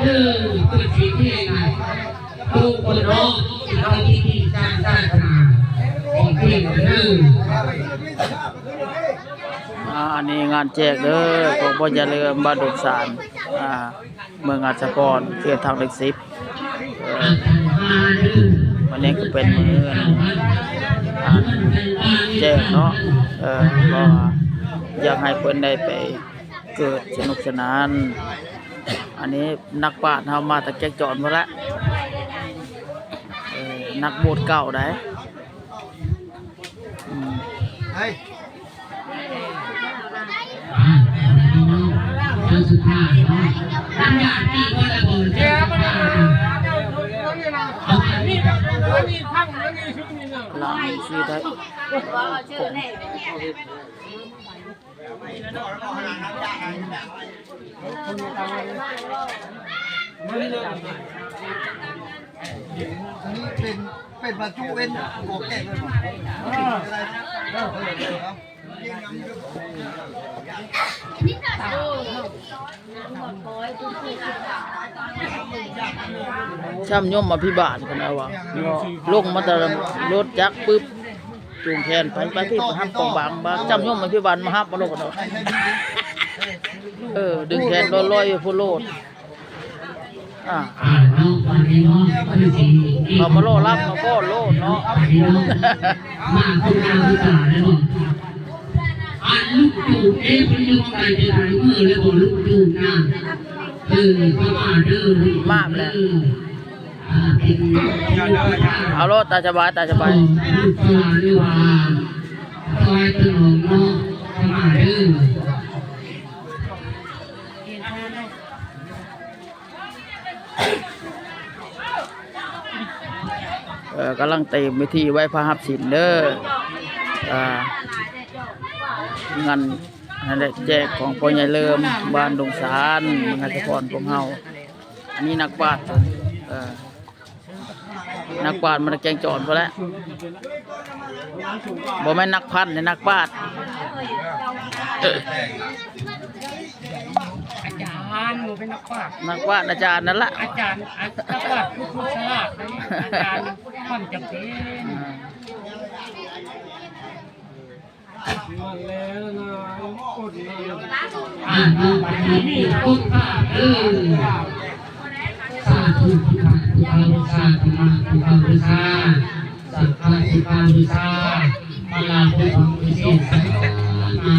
ເອີ ເປີດເສຍງເພງໃຫ້ໂຕຄົນເນາະ ທີ່ເຂົາມີທີ່ສ້າງສາສະໜາຂອງເພງເດີ. ອ່າ ອັນນີ້ງານແຈກເດີ ຂອງພໍ່ໃຫຍ່ເລີມ ບ້ານດົງສານ ອ່າ ເມືອງອາດສະພອນ ເຂດທາງເລກສິບ. ເອີ ມື້ນີ້ກໍເປັນມື້ ອ່າ ແຈກເນາະ ເອີ ເພາະວ່າຢາກໃຫ້ເພິ່ນໄດ້ໄປເກີດສະໜຸກສະໜານ. ອັນນີ້ນັກປາດເຮົາມາແຕ່ແກ້ງຈອນພຸ້ນແຫຼະ ເອີ ນັກບວດເກົ່າໃດ໋. ອືມ ລາວມີຊື່ໄດ້ ອັນນີ້ເປັນ ເປັນບາຈຸເວັນ ອອກແກະເລີຍບໍ່? ເອີ ເອີ ເອີ ເອີ ຊ່ຳຍົມອະພິບານ ເພິ່ນວ່າ ລົງມາແຕ່ລົດຈັກປຶບ ຈູງແຂນໄປ ໄປພີ້ ໄປຮັບກອງບັງ ມາຈ້ຳຍົມໃຫ້ພີ່ບານມາຮັບມາໂລດເນາະ. ເອີ ດຶງແຂນລອຍໆຢູ່ພຸ້ນໂລດ. ອ່າ ເອົາມາໂລດ ຮັບມາໂລດເນາະ. ມາຄົນງາມຄືກັນແລ້ວບໍ່? ອັນລູກໂຕເອ ເພິ່ນຢູ່ໝ່ອງໃດ ໄປຖ່າຍມືແລ້ວບໍ່ ລູກໂຕນະ? ເອີ ເຂົ້າມາເດີ ມາແລ້ວ. ເອົາໂລດ ຕາມສະບາຍ ຕາມສະບາຍ. ເອີ ກຳລັງເຕຍມເວທີໄວ້ພະຮັບສິນເດີ. ອ່າ ງານ ນັ້ນແຫຼະ ແຈກຂອງພໍ່ໃຫຍ່ເລີມ ບ້ານດົງສານ ເມືອງອາດສະພອນພວກເຮົາ. ອັນນີ້ນັກບາດ ເອີ ນັກບາດມາແຕ່ແກ້ງຈອນພຸ້ນແຫຼະ ບໍ່ແມ່ນນັກພັນ ແຕ່ນັກບາດ. ອາຈານ ບໍ່ແມ່ນນັກບາດ ນັກບາດ ອາຈານນັ້ນລະ ອາຈານ ອາ ນັກບາດຄືຜູ້ສະຫຼາດ ອາຈານຄວາມຈຳເປັນ. ອ່າ ອາ ເອົາບັດນີ້ກົດພາບເດີ. ສາທຸ ພຸດທະ ພຸດທະ ສາທຸ ມະ ພຸດທະ ສາ ສັງຄະ ສາ ມະລາ ພຸດທະ ສາ ມະ